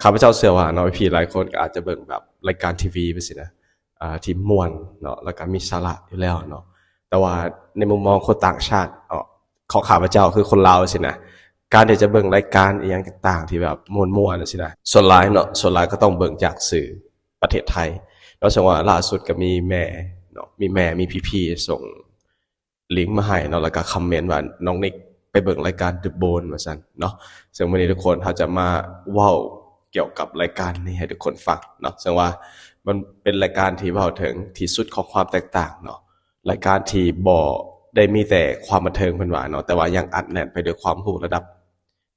ຂ້າພະເຈົ້າເຊື່ອວ່າເນາະ ພີ່ໆຫຼາຍຄົນກໍອາດຈະເບິ່ງແບບລາຍການທີວີໄປຊີ້ນະ ອ່າ ທີ່ມ່ວນເນາະ ແລ້ວກໍມີສາລະຢູ່ແລ້ວເນາະ. ແຕ່ວ່າໃນມຸມມອງຄົນຕ່າງຊາດເນາະ ຂອງຂ້າພະເຈົ້າຄືຄົນລາວຊີ້ນະ ການທີ່ຈະເບິ່ງລາຍການອີ່ຫຍັງຕ່າງໆທີ່ແບບມ່ວນໆຊີ້ນະ ສ່ວນຫຼາຍເນາະ ສ່ວນຫຼາຍກໍຕ້ອງເບິ່ງຈາກສື່ປະເທດໄທເນາະ. ເຊິ່ງວ່າລ່າສຸດກໍມີແມ່ເນາະ ມີແມ່ ມີພີ່ໆສົ່ງ ລິງມາໃຫ້ເນາະ ແລ້ວກໍຄອມເມັນວ່າ ນ້ອງນິກໄປເບິ່ງລາຍການ The Bone ວ່າຊັ້ນເນາະ. ເຊິ່ງມື້ນີ້ທຸກຄົນ ເຮົາຈະມາເວົ້າກ່ຽວກັບລາຍການນີ້ໃຫ້ທຸກຄົນຟັງເນາະ. ເຊິ່ງວ່າມັນເປັນລາຍການທີ່ເວົ້າເຖິງທີ່ສຸດຂອງຄວາມແຕກຕ່າງເນາະ ລາຍການທີ່ບໍ່ໄດ້ມີແຕ່ຄວາມບັນເທີງເພິ່ນວ່າເນາະ ແຕ່ວ່າຍັງອັດແໜ້ນໄປດ້ວຍຄວາມຮູ້ລະດັບ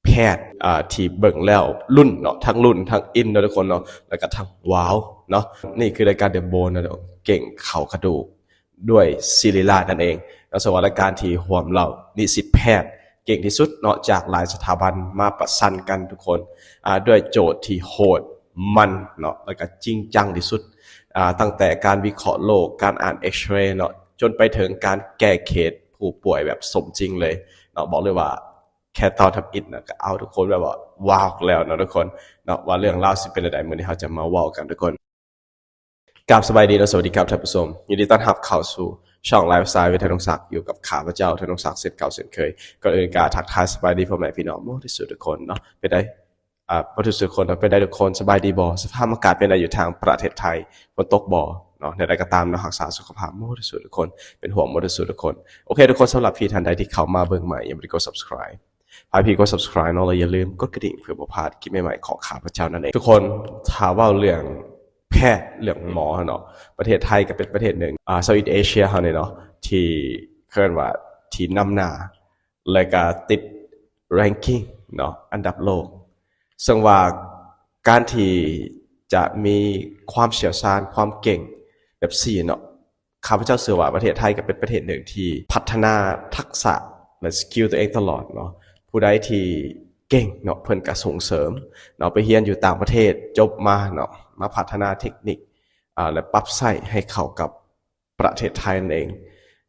ແພດ ອ່າ ທີ່ເບິ່ງແລ້ວລຸ້ນເນາະ ທັງລຸ້ນ ທັງອິນເນາະທຸກຄົນເນາະ ແລ້ວກໍທັງວ້າວເນາະ. ນີ້ຄືລາຍການ The Bone ເນາະ ເກັ່ງເຂົ້າກະດູກດ້ວຍສິລິລາດນັ້ນເອງເນາະ. ເຊິ່ງວ່າລາຍການທີ່ຮວມເຫຼົ່ານິສິດແພດເກັ່ງທີ່ສຸດເນາະ ຈາກຫຼາຍສະຖາບັນມາປະຊັນກັນທຸກຄົນ ອ່າ ດ້ວຍໂຈດທີ່ໂຫດມັນເນາະ ແລ້ວກໍຈິງຈັງທີ່ສຸດ ອ່າ ຕັ້ງແຕ່ການວິເຄາະໂລກ ການອ່ານເອັກເຣເນາະ ຈົນໄປເຖິງການແກ້ເຂດຜູ້ປ່ວຍແບບສົມຈິງເລີຍເນາະ. ບອກເລີຍວ່າ ແຄ່ຕອນທຳອິດນະ ກໍເອົາທຸກຄົນແບບວ່າ ວ້າວ ແລ້ວເນາະທຸກຄົນເນາະ. ວ່າເລື່ອງລາວຊິເປັນແນວໃດ ມື້ນີ້ເຮົາຈະມາເວົ້າກັນທຸກຄົນ. ກາບສະບາຍດີເນາະ ສະຫວັດດີຄັບທ່ານຜູ້ຊົມ ຍິນດີຕ້ອນຮັບເຂົ້າສູ່ຊ່ອງ Lifestyle with ທະນົງສັກ ຢູ່ກັບຂ້າພະເຈົ້າ ທະນົງສັກ ເຊັ່ນເກົ່າເຊັ່ນເຄີຍ. ກ່ອນອື່ນກໍທັກທາຍສະບາຍດີພໍ່ແມ່ພີ່ນ້ອງໝົດທຸກຄົນເນາະ ເປັນໃດ ອ່າ ໝົດທຸກຄົນເນາະ ເປັນໃດທຸກຄົນ ສະບາຍດີບໍ່? ສະພາບອາກາດເປັນໃດຢູ່ທາງປະເທດໄທ? ຝົນຕົກບໍ່ເນາະ? ແນວໃດກໍຕາມເນາະ ຮັກສາສຸຂະພາບໝົດທຸກຄົນ ເປັນຫ່ວງໝົດທຸກຄົນ. ໂອເຄ ທຸກຄົນ ສຳລັບທີ່ທ່ານໃດທີ່ເຂົ້າມາເບິ່ງໃໝ່ ຍັງບໍ່ໄດ້ກົດ Subscribe ຝາກພີ່ກົດ Subscribe ເນາະ ແລະຢ່າລືມກົດກະດິ່ງເພື່ອບໍ່ພາດຄລິບໃໝ່ໆຂອງຂ້າພະເຈົ້ານັ້ນເອງ. ທຸກຄົນ ຖ້າເວົ້າເລື່ອງແພດເລື່ອງໝໍເນາະ ປະເທດໄທກໍເປັນປະເທດໜຶ່ງ ອ່າ Southeast Asia ເຮົານີ້ເນາະ ທີ່ເອີ້ນວ່າທີ່ນຳໜ້າ ແລະກະຕິດ ranking ເນາະ ອັນດັບໂລກ ເຊິ່ງວ່າການທີ່ຈະມີຄວາມຊ່ຽວຊານ ຄວາມເກັ່ງແບບຊີ້ເນາະ ຂ້າພະເຈົ້າເຊື່ອວ່າປະເທດໄທກໍເປັນປະເທດໜຶ່ງທີ່ພັດທະນາທັກສະ ແລະ skill ຕົວເອງຕະຫຼອດເນາະ. ຜູ້ໃດທີ່ເກັ່ງເນາະ ເພິ່ນກໍສົ່ງເສີມເນາະ ໄປຮຽນຢູ່ຕ່າງປະເທດ ຈົບມາເນາະ ມາພັດທະນາເຕັກນິກ ອ່າ ແລະ ປັບໃຊ້ໃຫ້ເຂົ້າກັບ ປະເທດໄທນັ້ນເອງ.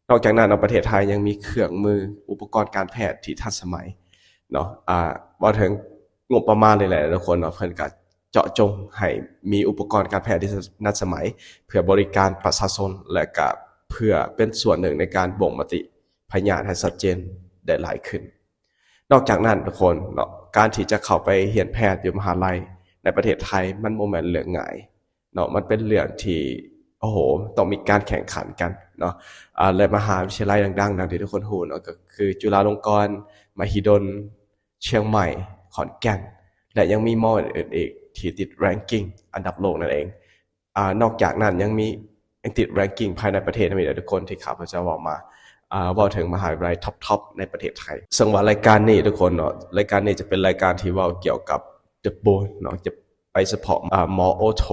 ນອກຈາກນັ້ນເນາະ ປະເທດໄທຍັງມີເຄື່ອງມື ອຸປະກອນການແພດທີ່ທັນສະໄໝເນາະ ອ່າ ເວົ້າເຖິງງົບປະມານນີ້ແຫຼະທຸກຄົນເນາະ ເພິ່ນກະເຈາະຈົງໃຫ້ມີອຸປະກອນການແພດທີ່ທັນສະໄໝ ເພື່ອບໍລິການປະຊາຊົນ ແລະ ກະເພື່ອເປັນສ່ວນໜຶ່ງໃນການບົ່ງມະຕິພະຍາດໃຫ້ຊັດເຈນໄດ້ຫຼາຍຂຶ້ນ. ນອກຈາກນັ້ນທຸກຄົນເນາະ ການທີ່ຈະເຂົ້າໄປຮຽນແພດຢູ່ມະຫາໄລໃນປະເທດໄທ ມັນບໍ່ແມ່ນເລື່ອງງ່າຍ ເນາະ ມັນເປັນເລື່ອງທີ່ ໂອ້ໂຫ ຕ້ອງມີການແຂ່ງຂັນກັນເນາະ ອ່າ ແລະ ມະຫາວິທະຍາໄລດັງໆ ດັ່ງທີ່ທຸກຄົນຮູ້ເນາະ ກໍຄືຈຸລາລົງກອນ, ມະຫິດົນ, ຊຽງໃໝ່, ຂອນແກ່ນ ແລະ ຍັງມີ ມໍ ອື່ນໆອີກ ທີ່ຕິດ ranking ອັນດັບໂລກນັ້ນເອງ. ອ່າ ນອກຈາກນັ້ນຍັງມີ ຍັງຕິດ ranking ພາຍໃນປະເທດນຳອີກເດີທຸກຄົນ ທີ່ຂ້າພະເຈົ້າເວົ້າມາ ອ່າ ເວົ້າເຖິງມະຫາວິທະຍາໄລທັອບໆໃນປະເທດໄທ. ເຊິ່ງວ່າລາຍການນີ້ທຸກຄົນເນາະ ລາຍການນີ້ຈະເປັນລາຍການທີ່ເວົ້າກ່ຽວກັບ The Bone ເນາະ ຈະ ໄປສະເພາະ ອ່າ ໝໍໂອໂຖ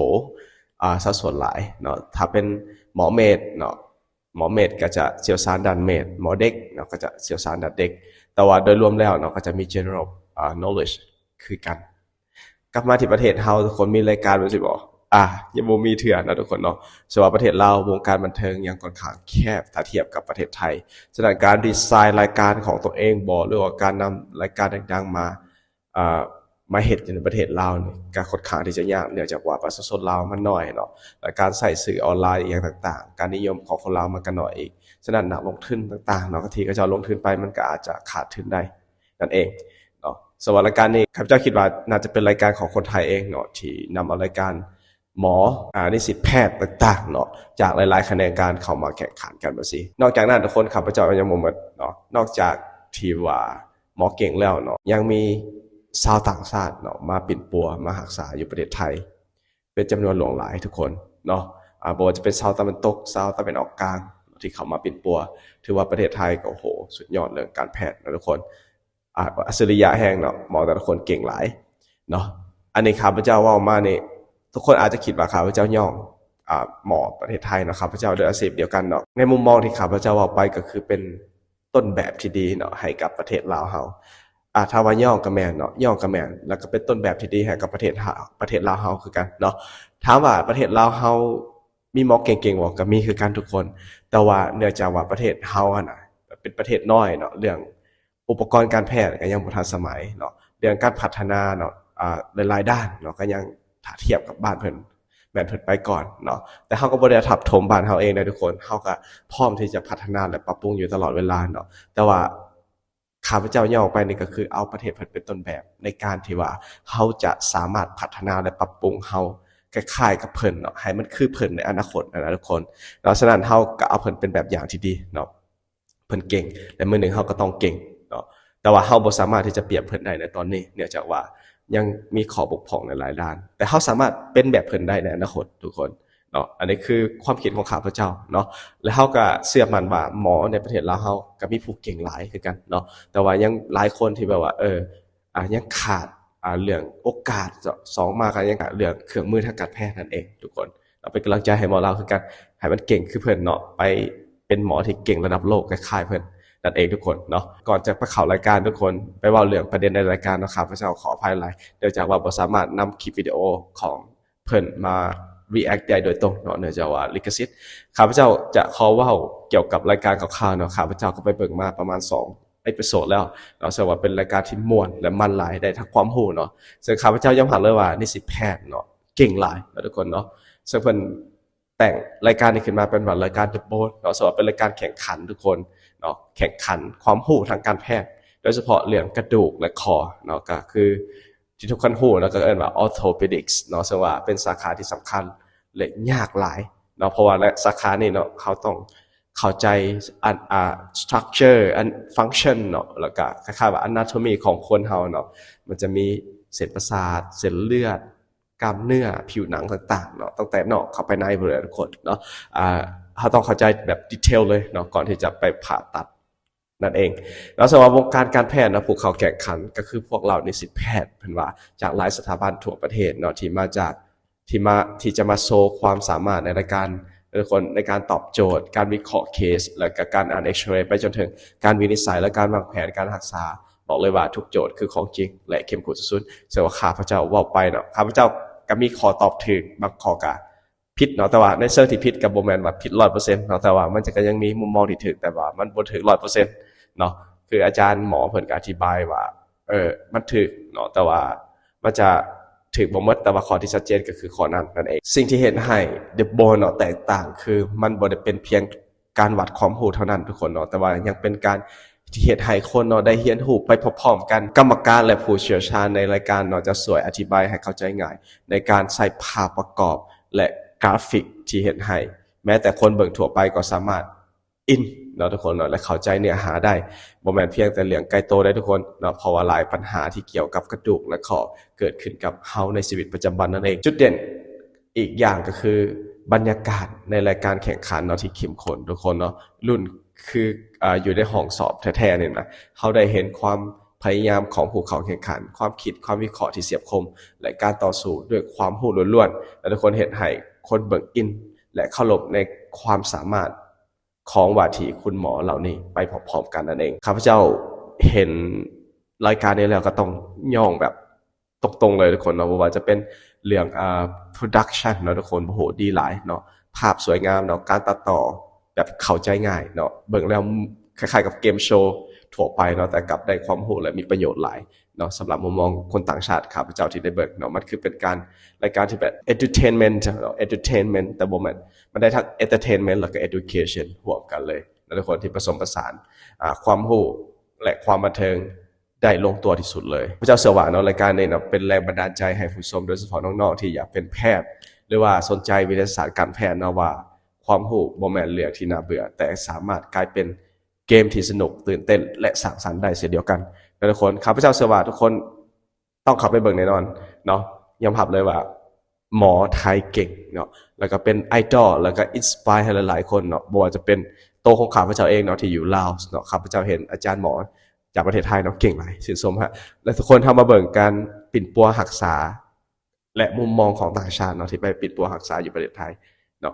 ອ່າ ຊະສ່ວນຫຼາຍເນາະ. ຖ້າເປັນໝໍເມດເນາະ ໝໍເມດກໍຈະຊ່ຽວຊານດ້ານເມດ, ໝໍເດັກເນາະ ກໍຈະຊ່ຽວຊານດ້ານເດັກ. ແຕ່ວ່າໂດຍລວມແລ້ວເນາະ ກໍຈະມີ general ອ່າ knowledge ຄືກັນ. ກັບມາທີ່ປະເທດເຮົາ ທຸກຄົນມີລາຍການແບບນີ້ບໍ່? ອ່າ ຍັງບໍ່ມີເທື່ອເນາະທຸກຄົນເນາະ. ສຳລັບປະເທດລາວ ວົງການບັນເທີງຍັງຂ້ອນຂ້າງແຄບ ຖ້າທຽບກັບປະເທດໄທ. ສະນັ້ນ ການດີໄຊນ໌ລາຍການຂອງໂຕເອງບໍ ຫຼືວ່າການນຳລາຍການດັງໆມາ ອ່າ ມາເຮັດຢູ່ໃນປະເທດລາວນີ້ ກໍຂ້ອນຂ້າງທີ່ຈະຍາກ ເນື່ອງຈາກວ່າປະຊາຊົນລາວມັນໜ້ອຍເນາະ ແລະ ການໃຊ້ສື່ອອນລາຍອີ່ຫຍັງຕ່າງໆ ການນິຍົມຂອງຄົນລາວມັນກໍໜ້ອຍອີກ. ສະນັ້ນ ນັກລົງທຶນຕ່າງໆເນາະ ທີ່ເຂົາເຈົ້າລົງທຶນໄປ ມັນກໍອາດຈະຂາດທຶນໄດ້ນັ້ນເອງເນາະ. ສຳລັບລາຍການນີ້ ຂ້າພະເຈົ້າຄິດວ່າໜ້າຈະເປັນລາຍການຂອງຄົນໄທເອງເນາະ ທີ່ນຳເອົາລາຍການ ໝໍ ອ່າ ນິສິດແພດຕ່າງໆເນາະ ຈາກຫຼາຍໆຂະແໜງການເຂົ້າມາແຂ່ງຂັນກັນແບບຊີ້. ນອກຈາກນັ້ນທຸກຄົນ ຂ້າພະເຈົ້າຍັງບໍ່ໝົດເນາະ ນອກຈາກທີ່ວ່າໝໍເກັ່ງແລ້ວເນາະ ຍັງມີຊາວຕ່າງຊາດເນາະ ມາປິ່ນປົວ ມາຮັກສາຢູ່ປະເທດໄທ ເປັນຈຳນວນຫຼວງຫຼາຍທຸກຄົນເນາະ. ອ່າ ບໍ່ວ່າຈະເປັນຊາວຕາເວັນຕົກ ຊາວຕາເວັນອອກກາງ ທີ່ເຂົ້າມາປິ່ນປົວ ຖືວ່າປະເທດໄທກໍ ໂອ້ໂຫ ສຸດຍອດເລື່ອງການແພດເນາະທຸກຄົນ. ອ່າ ອັດສະລິຍະແຮງເນາະ ໝໍແຕ່ລະຄົນເກັ່ງຫຼາຍເນາະ. ອັນນີ້ຂ້າພະເຈົ້າເວົ້າມານີ້ ທຸກຄົນອາດຈະຄິດວ່າຂ້າພະເຈົ້າຍ້ອງ ອ່າ ໝໍປະເທດໄທເນາະ ຂ້າພະເຈົ້າດ້ວຍອາຊີບດຽວກັນເນາະ. ໃນມຸມມອງທີ່ຂ້າພະເຈົ້າເວົ້າໄປ ກໍຄືເປັນຕົ້ນແບບທີ່ດີເນາະ ໃຫ້ກັບປະເທດລາວເຮົາ. ອ່າ ຖ້າວ່າຍ້ອງກໍແມ່ນເນາະ ຍ້ອງກໍແມ່ນ ແລ້ວກໍເປັນຕົ້ນແບບທີ່ດີໃຫ້ກັບປະເທດເຮົາ ປະເທດລາວເຮົາຄືກັນເນາະ. ຖາມວ່າປະເທດລາວເຮົາມີໝໍເກັ່ງໆບໍ່? ກໍມີຄືກັນທຸກຄົນ ແຕ່ວ່າເນື່ອງຈາກວ່າປະເທດເຮົາຫັ້ນນະ ເປັນປະເທດນ້ອຍເນາະ ເລື່ອງ ອຸປະກອນການແພດກໍຍັງບໍ່ທັນສະໄໝເນາະ ເລື່ອງການພັດທະນາເນາະ ອ່າ ຫຼາຍໆດ້ານເນາະ ກໍຍັງ ຖ້າທຽບກັບບ້ານເພິ່ນ ແມ່ນເພິ່ນໄປກ່ອນເນາະ ແຕ່ເຮົາກໍບໍ່ໄດ້ທັບຖົມບ້ານເຮົາເອງເດ້ທຸກຄົນ ເຮົາກໍພ້ອມທີ່ຈະພັດທະນາ ແລະ ປັບປຸງຢູ່ຕະຫຼອດເວລາເນາະ ແຕ່ວ່າ ຂ້າພະເຈົ້າຍ່ອງໄປນີ້ກໍຄືເອົາປະເທດເພິ່ນເປັນຕົ້ນແບບ ໃນການທີ່ວ່າເຮົາຈະສາມາດພັດທະນາ ແລະ ປັບປຸງເຮົາຄ້າຍໆກັບເພິ່ນເນາະ ໃຫ້ມັນຄືເພິ່ນໃນອະນາຄົດຫັ້ນນະທຸກຄົນເນາະ. ສະນັ້ນເຮົາກໍເອົາເພິ່ນເປັນແບບຢ່າງທີ່ດີເນາະ ເພິ່ນເກັ່ງ ແລະ ມື້ໜຶ່ງເຮົາກໍຕ້ອງເກັ່ງເນາະ ແຕ່ວ່າເຮົາບໍ່ສາມາດທີ່ຈະປຽບເພິ່ນໄດ້ໃນຕອນນີ້ ເນື່ອງຈາກວ່າຍັງມີຂໍ້ບົກຜ່ອງໃນຫຼາຍດ້ານ ແຕ່ເຮົາສາມາດເປັນແບບເພິ່ນໄດ້ໃນອະນາຄົດທຸກຄົນ ເນາະ ອັນນີ້ຄືຄວາມຄິດຂອງຂ້າພະເຈົ້າເນາະ ແລະ ເຮົາກໍເຊື່ອໝັ້ນວ່າໝໍໃນປະເທດລາວເຮົາກໍມີຜູ້ເກັ່ງຫຼາຍຄືກັນເນາະ ແຕ່ວ່າຍັງຫຼາຍຄົນທີ່ແບບວ່າ ເອີ ອ່າ ຍັງຂາດ ອ່າ ເລື່ອງໂອກາດ ສ- ສອງມາກໍຍັງຂາດເລື່ອງເຄື່ອງມືທາງການແພດນັ້ນເອງທຸກຄົນເນາະ. ເປັນກຳລັງໃຈໃຫ້ໝໍລາວຄືກັນ ໃຫ້ມັນເກັ່ງຄືເພິ່ນເນາະ ໄປເປັນໝໍທີ່ເກັ່ງລະດັບໂລກຄ້າຍໆເພິ່ນນັ້ນເອງທຸກຄົນເນາະ. ກ່ອນຈະໄປເຂົ້າລາຍການທຸກຄົນ ໄປເວົ້າເລື່ອງປະເດັນໃນລາຍການເນາະ ຂ້າພະເຈົ້າຂໍອະໄພຫຼາຍ ເນື່ອງຈາກວ່າບໍ່ສາມາດນຳຄລິບວິດີໂອຂອງ ເພິ່ນມາ react ໄດ້ໂດຍຕົງເນາະ ເນື່ອງຈາກວ່າລິຂະສິດ. ຂ້າພະເຈົ້າຈະຂໍເວົ້າກ່ຽວກັບລາຍການຄ່າວໆເນາະ ຂ້າພະເຈົ້າກໍໄປເບິ່ງມາປະມານສອງເອພິໂສດແລ້ວເນາະ ເຊິ່ງວ່າເປັນລາຍການທີ່ມ່ວນ ແລະ ມັນຫຼາຍ ໄດ້ທັງຄວາມຮູ້ເນາະ ເຊິ່ງຂ້າພະເຈົ້າຍອມຮັບເລີຍວ່ານິສິດແພດເນາະ ເກັ່ງຫຼາຍເນາະທຸກຄົນເນາະ ເຊິ່ງເພິ່ນແຕ່ງລາຍການນີ້ຂຶ້ນມາເປັນວ່າລາຍການ The Bone ເນາະ ເຊິ່ງວ່າເປັນລາຍການແຂ່ງຂັນທຸກຄົນເນາະ ແຂ່ງຂັນຄວາມຮູ້ທາງການແພດ ໂດຍສະເພາະເລື່ອງກະດູກ ແລະ ຂໍ້ເນາະ ກໍຄື ທີ່ທຸກຄົນຮູ້ເນາະ ກໍເອີ້ນວ່າ Orthopedics ເນາະ ເຊິ່ງວ່າເປັນສາຂາທີ່ສຳຄັນ ແລະ ຍາກຫຼາຍເນາະ ເພາະວ່າໃນສາຂານີ້ເນາະ ເຮົາຕ້ອງເຂົ້າໃຈອັນ ອ່າ structure and function ເນາະ ແລ້ວກໍຄ້າຍໆວ່າ anatomy ຂອງຄົນເຮົາເນາະ ມັນຈະມີເສັ້ນປະສາດ ເສັ້ນເລືອດ ກ້າມເນື້ອ ຜິວໜັງຕ່າງໆເນາະ ຕັ້ງແຕ່ນອກເຂົ້າໄປໃນພຸ້ນແຫຼະທຸກຄົນເນາະ ອ່າ ເຮົາຕ້ອງເຂົ້າໃຈແບບ detail ເລີຍເນາະ ກ່ອນທີ່ຈະໄປຜ່າຕັດ ນັ້ນເອງເນາະ. ສຳລັບວົງການການແພດເນາະ ຜູ້ເຂົ້າແຂ່ງຂັນກໍຄືພວກເຫຼົ່ານິສິດແພດ ເພິ່ນວ່າຈາກຫຼາຍສະຖາບັນທົ່ວປະເທດເນາະ ທີ່ມາຈາກ ທີ່ມາ ທີ່ຈະມາໂຊຄວາມສາມາດໃນລາຍການ ແຕ່ລະຄົນໃນການຕອບໂຈດ ການວິເຄາະເຄສ ແລະ ກະການອ່ານເອັກເຣໄປຈົນເຖິງການວິນິດໄສ ແລະ ການວາງແຜນການຮັກສາ. ບອກເລີຍວ່າທຸກໂຈດຄືຂອງຈິງ ແລະ ເຂັ້ມຂຸ້ນສຸດໆ. ເຊິ່ງວ່າຂ້າພະເຈົ້າເວົ້າໄປເນາະ ຂ້າພະເຈົ້າກະມີຂໍ້ຕອບຖືກ ບາງຂໍ້ກະ ຜິດເນາະ ແຕ່ວ່າໃນເຊີງທີ່ຜິດກໍບໍ່ແມ່ນວ່າຜິດຮ້ອຍເປີເຊັນເນາະ ແຕ່ວ່າມັນຈະ ກໍຍັງມີມຸມມອງທີ່ຖືກ ແຕ່ວ່າມັນບໍ່ຖືກຮ້ອຍເປີເຊັນເນາະ. ຄືອາຈານໝໍເພິ່ນກໍອະທິບາຍວ່າ ເອີ ມັນຖືກເນາະ ແຕ່ວ່າມັນຈະຖືກບໍ່ໝົດ ແຕ່ວ່າຂໍ້ທີ່ຊັດເຈນກໍຄືຂໍ້ນັ້ນນັ້ນເອງ. ສິ່ງທີ່ເຮັດໃຫ້ The Bone ເນາະ ແຕກຕ່າງ ຄືມັນບໍ່ໄດ້ເປັນພຽງການວັດຄວາມຮູ້ເທົ່ານັ້ນທຸກຄົນເນາະ ແຕ່ວ່າຍັງເປັນການ ທີ່ເຮັດໃຫ້ຄົນເນາະໄດ້ຮຽນຮູ້ໄປພ້ອມໆກັນ. ກຳມະການ ແລະ ຜູ້ຊ່ຽວຊານໃນລາຍການເນາະ ຈະຊ່ວຍອະທິບາຍໃຫ້ເຂົ້າໃຈງ່າຍ ໃນການໃຊ້ພາບປະກອບ ແລະ ກຣາຟິກ ທີ່ເຮັດໃຫ້ແມ້ແຕ່ຄົນເບິ່ງທົ່ວໄປກໍສາມາດອິນເນາະທຸກຄົນເນາະ ແລະ ເຂົ້າໃຈເນື້ອຫາໄດ້. ບໍ່ແມ່ນພຽງແຕ່ເລື່ອງໄກໂຕໄດ້ທຸກຄົນເນາະ ເພາະວ່າຫຼາຍບັນຫາທີ່ກ່ຽວກັບກະດູກ ແລະ ຂໍ້ເກີດຂຶ້ນກັບເຮົາໃນຊີວິດປະຈຳວັນນັ້ນເອງ. ຈຸດເດັ່ນ ອີກຢ່າງກໍຄືບັນຍາກາດໃນລາຍການແຂ່ງຂັນເນາະ ທີ່ເຂັ້ມຂຸ້ນທຸກຄົນເນາະ ລຸ້ນຄື ອ່າ ຢູ່ໃນຫ້ອງສອບແທ້ໆນີ້ນະ. ເຮົາໄດ້ເຫັນຄວາມພະຍາຍາມຂອງຜູ້ເຂົ້າແຂ່ງຂັນ, ຄວາມຄິດ, ຄວາມວິເຄາະທີ່ສຽບຄົມ ແລະ ການຕໍ່ສູ້ດ້ວຍຄວາມຮູ້ລ້ວນໆ ແລະ ທຸກຄົນເຮັດໃຫ້ຄົນເບິ່ງອິນ ແລະ ເຄົາລົບໃນຄວາມສາມາດຂອງວ່າທີ່ຄຸນໝໍເຫຼົ່ານີ້ໄປພ້ອມໆກັນນັ້ນເອງ. ຂ້າພະເຈົ້າເຫັນລາຍການນີ້ແລ້ວກໍຕ້ອງຍ້ອງແບບ ຕົງໆເລີຍທຸກຄົນເນາະ ບໍ່ວ່າຈະເປັນເລື່ອງ ອ່າ production ເນາະທຸກຄົນ ໂອ້ໂຫ ດີຫຼາຍເນາະ ພາບສວຍງາມເນາະ ການຕັດຕໍ່ແບບເຂົ້າໃຈງ່າຍເນາະ ເບິ່ງແລ້ວຄ້າຍໆກັບເກມໂຊທົ່ວໄປເນາະ ແຕ່ກັບໄດ້ຄວາມຮູ້ ແລະ ມີປະໂຫຍດຫຼາຍເນາະ. ສຳລັບມຸມມອງຄົນຕ່າງຊາດ ຂ້າພະເຈົ້າທີ່ໄດ້ເບິ່ງເນາະ ມັນຄືເປັນການ ລາຍການທີ່ແບບ entertainment ເນາະ entertainment ແຕ່ບໍ່ແມ່ນ ມັນໄດ້ທັງ entertainment ແລ້ວກໍ education ຮ່ວມກັນເລີຍເນາະທຸກຄົນ ທີ່ປະສົມປະສານ ອ່າ ຄວາມຮູ້ ແລະ ຄວາມບັນເທີງ ໄດ້ລົງຕົວທີ່ສຸດເລີຍ. ພະເຈົ້າເຊື່ອວ່າເນາະ ລາຍການນີ້ເນາະ ເປັນແຮງບັນດານໃຈໃຫ້ຜູ້ຊົມ ໂດຍສະເພາະນ້ອງໆທີ່ຢາກເປັນແພດ ຫຼືວ່າສົນໃຈວິທະຍາສາດການແພດເນາະ ວ່າຄວາມຮູ້ບໍ່ແມ່ນເລື່ອງທີ່ໜ້າເບື່ອ ແຕ່ສາມາດກາຍເປັນເກມທີ່ສະໜຸກ, ຕື່ນເຕັ້ນ ແລະ ສ້າງສັນໄດ້ເຊັ່ນດຽວກັນ. ແຕ່ທຸກຄົນ ຂ້າພະເຈົ້າເຊື່ອວ່າທຸກຄົນຕ້ອງເຂົ້າໄປເບິ່ງແນ່ນອນເນາະ. ຍອມຮັບເລີຍວ່າ ໝໍໄທເກັ່ງເນາະ ແລ້ວກໍເປັນໄອດອລ ແລ້ວກໍ inspire ໃຫ້ຫຼາຍໆຄົນເນາະ ບໍ່ວ່າຈະເປັນໂຕຂອງຂ້າພະເຈົ້າເອງເນາະ ທີ່ຢູ່ລາວເນາະ ຂ້າພະເຈົ້າເຫັນອາຈານໝໍຈາກປະເທດໄທເນາະ ເກັ່ງຫຼາຍ ຊື່ນຊົມຮະ ແລະ ທຸກຄົນເຮົາມາເບິ່ງການປິ່ນປົວຮັກສາ ແລະ ມຸມມອງຂອງຕ່າງຊາດເນາະ ທີ່ໄປປິ່ນປົວຮັກສາຢູ່ປະເທດໄທເນາະ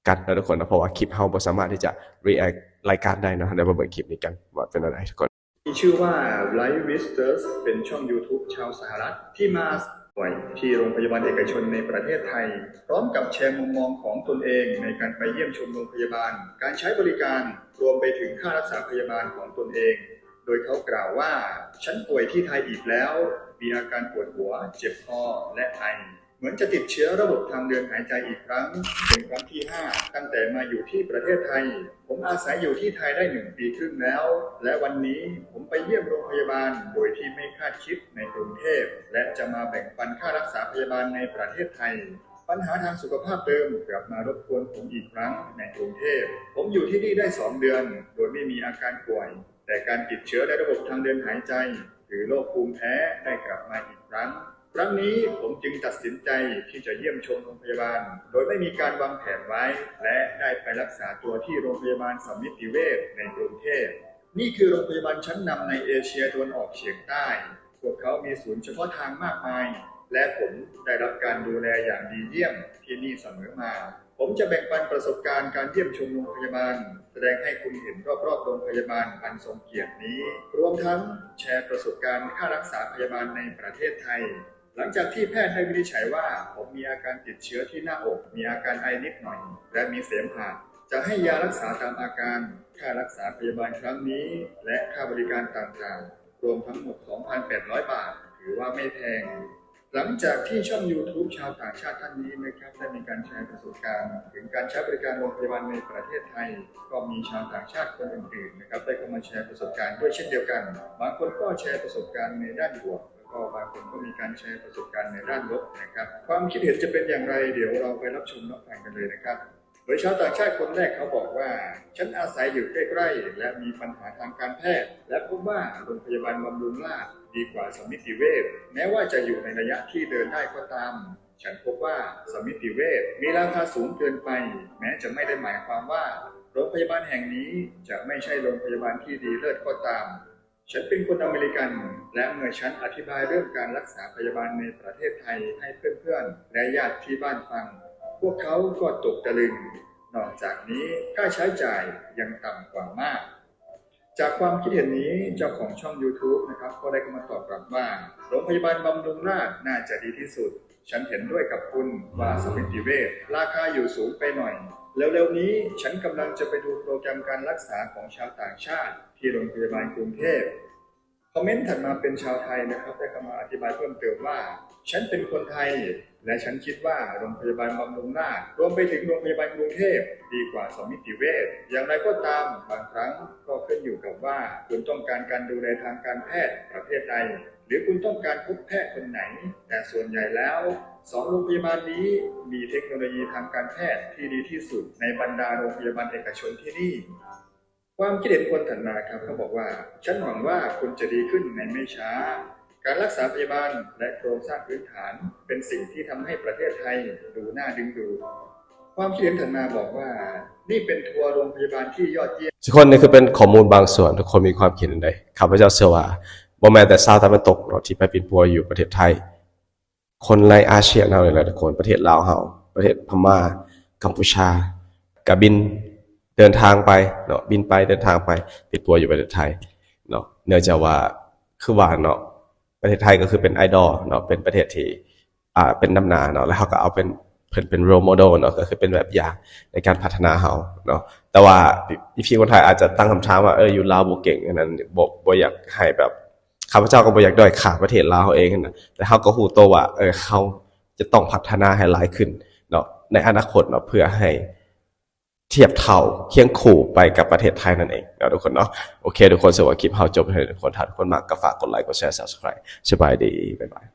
ກັນເນາະທຸກຄົນເນາະ ເພາະວ່າຄລິບເຮົາບໍ່ສາມາດທີ່ຈະ react ລາຍການໄດ້ເນາະ ເຮົາໄດ້ມາເບິ່ງຄລິບນີ້ກັນວ່າເປັນແນວໃດທຸກຄົນ. ที่ชื่อว่า Life with Sters เป็นช่อง YouTube ชาวสหรัฐที่มาป่วยที่โรงพยาบาลเอกชนในประเทศไทย พร้อมกับแชร์มุมมองของตนเองในการไปเยี่ยมชมโรงพยาบาล การใช้บริการ รวมไปถึงค่ารักษาพยาบาลของตนเอง ໂດຍເຂົາກ່າວວ່າ "ฉันป่วยที่ไทยอีกแล้ว มีอาการปวดหัว เจ็บคอ และไอ เหมือนจะติดเชื้อระบบทางเดินหายใจอีกครั้ง เป็นครั้งที่ห้า ตั้งแต่มาอยู่ที่ประเทศไทย ผมอาศัยอยู่ที่ไทยได้หนึ่งปีครึ่งแล้ว และวันนี้ผมไปเยี่ยมโรงพยาบาลโดยที่ไม่คาดคิดในกรุงเทพ และจะมาแบ่งปันค่ารักษาพยาบาลในประเทศไทย ปัญหาทางสุขภาพเดิมกลับมารบกวนผมอีกครั้งในกรุงเทพ ผมอยู่ที่นี่ได้สองเดือน โดยไม่มีอาการป่วย แต่การติดเชื้อในระบบทางเดินหายใจ หรือโรคภูมิแพ้ได้กลับมาอีกครั้ง ครั้งนี้ผมจึงตัดสินใจที่จะเยี่ยมชมโรงพยาบาล โดยไม่มีการวางแผนไว้ และได้ไปรักษาตัวที่โรงพยาบาลสมิติเวชในกรุงเทพ นี่คือโรงพยาบาลชั้นนำในเอเชียตะวันออกเฉียงใต้ พวกเขามีศูนย์เฉพาะทางมากมาย และผมได้รับการดูแลอย่างดีเยี่ยมที่นี่เสมอมา ผมจะแบ่งปันประสบการณ์การเยี่ยมชมโรงพยาบาล แสดงให้คุณเห็นรอบๆโรงพยาบาลอันทรงเกียรตินี้ รวมทั้งแชร์ประสบการณ์ค่ารักษาพยาบาลในประเทศไทย หลังจากที่แพทย์ได้วินิจฉัยว่าผมมีอาการติดเชื้อที่หน้าอก มีอาการไอนิดหน่อย และมีเสมหะ จะให้ยารักษาตามอาการ ค่ารักษาพยาบาลครั้งนี้ และค่าบริการต่างๆ รวมทั้งหมด สองพันแปดร้อยบาท ถือว่าไม่แพง หลังจากที่ช่องยูทูบชาวต่างชาติท่านนี้นะครับ ได้มีการแชร์ประสบการณ์ถึงการใช้บริการโรงพยาบาลในประเทศไทย ก็มีชาวต่างชาติคนอื่นๆนะครับ ได้เข้ามาแชร์ประสบการณ์ด้วยเช่นเดียวกัน บางคนก็แชร์ประสบการณ์ในด้านบวก แล้วก็บางคนก็มีการแชร์ประสบการณ์ในด้านลบนะครับ ความคิดเห็นจะเป็นอย่างไร เดี๋ยวเราไปรับชมรับฟังกันเลยนะครับ โดยชาวต่างชาติคนแรกเขาบอกว่า "ฉันอาศัยอยู่ใกล้ๆ และมีปัญหาทางการแพทย์ และพบว่าโรงพยาบาลบำรุงราษฎร์ดีกว่าสมิติเวช แม้ว่าจะอยู่ในระยะที่เดินได้ก็ตาม ฉันพบว่าสมิติเวชมีราคาสูงเกินไป แม้จะไม่ได้หมายความว่าโรงพยาบาลแห่งนี้จะไม่ใช่โรงพยาบาลที่ดีเลิศก็ตาม" ฉันเป็นคนอเมริกัน และเมื่อฉันอธิบายเรื่องการรักษาพยาบาลในประเทศไทยให้เพื่อนๆ และญาติที่บ้านฟัง พวกเขาก็ตกตะลึง นอกจากนี้ค่าใช้จ่ายยังต่ำกว่ามาก จากความคิดเห็นนี้ เจ้าของช่องยูทูบนะครับ ก็ได้เข้ามาตอบกลับว่า "โรงพยาบาลบำรุงราษฎร์น่าจะดีที่สุด ฉันเห็นด้วยกับคุณว่าสมิติเวชราคาอยู่สูงไปหน่อย เร็วๆนี้ฉันกำลังจะไปดูโปรแกรมการรักษาของชาวต่างชาติที่โรงพยาบาลกรุงเทพ" คอมเมนต์ถัดมาเป็นชาวไทยนะครับ ได้เข้ามาอธิบายเพิ่มเติมว่า "ฉันเป็นคนไทย และฉันคิดว่าโรงพยาบาลบำรุงราษฎร์ รวมไปถึงโรงพยาบาลกรุงเทพดีกว่าสมิติเวช อย่างไรก็ตาม บางครั้งก็ขึ้นอยู่กับว่าคุณต้องการการดูแลทางการแพทย์ประเภทใด หรือคุณต้องการพบแพทย์คนไหน แต่ส่วนใหญ่แล้ว สองโรงพยาบาลนี้มีเทคโนโลยีทางการแพทย์ที่ดีที่สุดในบรรดาโรงพยาบาลเอกชนที่นี่" ความคิดเห็นคนถัดมาครับ เขาบอกว่า "ฉันหวังว่าคุณจะดีขึ้นในไม่ช้า การรักษาพยาบาลและโครงสร้างพื้นฐานเป็นสิ่งที่ทำให้ประเทศไทยดูน่าดึงดูด" ความคิดเห็นถัดมาบอกว่า "นี่เป็นทัวร์โรงพยาบาลที่ยอดเยี่ยม" ทุกคน นี่คือเป็นข้อมูลบางส่วน ทุกคนมีความคิดเห็นใด ข้าพเจ้าเชื่อว่าบ่แม้แต่ชาวตะวันตกเนาะที่ไปปิ้นปัวอยู่ประเทศไทย คนในอาเซียนเฮานี่แหละทุกคน ประเทศลาวเฮา ประเทศพม่า กัมพูชา ก็บินเดินทางไปเนาะ บินไปเดินทางไปปิ้นปัวอยู่ประเทศไทยเนาะ เนื่องจากว่าคือว่าเนาะ ประเทศไทยก็คือเป็นไอดอลเนาะ เป็นประเทศที่ อ่า เป็นนำหน้าเนาะ แล้วเฮาก็เอาเป็น เพิ่นเป็น role model เนาะ ก็คือเป็นแบบอย่างในการพัฒนาเฮาเนาะ แต่ว่าพี่ๆคนไทยอาจจะตั้งคำถามว่า เออ อยู่ลาวบ่เก่ง อันนั้นบ่ บ่อยากให้แบบ ข้าพเจ้าก็บ่อยากด้อยค่าประเทศลาวเฮาเองหั้นนะ แต่เฮาก็ฮู้โตว่า เออ เฮาจะต้องพัฒนาให้หลายขึ้นเนาะ ในอนาคตเนาะ เพื่อให้เทียบเท่าเคียงคู่ไปกับประเทศไทยนั่นเองเนาะทุกคนเนาะ โอเค ทุกคน สำหรับคลิปเฮาจบเท่านี้ทุกคน ถ้าทุกคนมักก็ฝากกดไลค์ กดแชร์ subscribe สบายดี บ๊ายบาย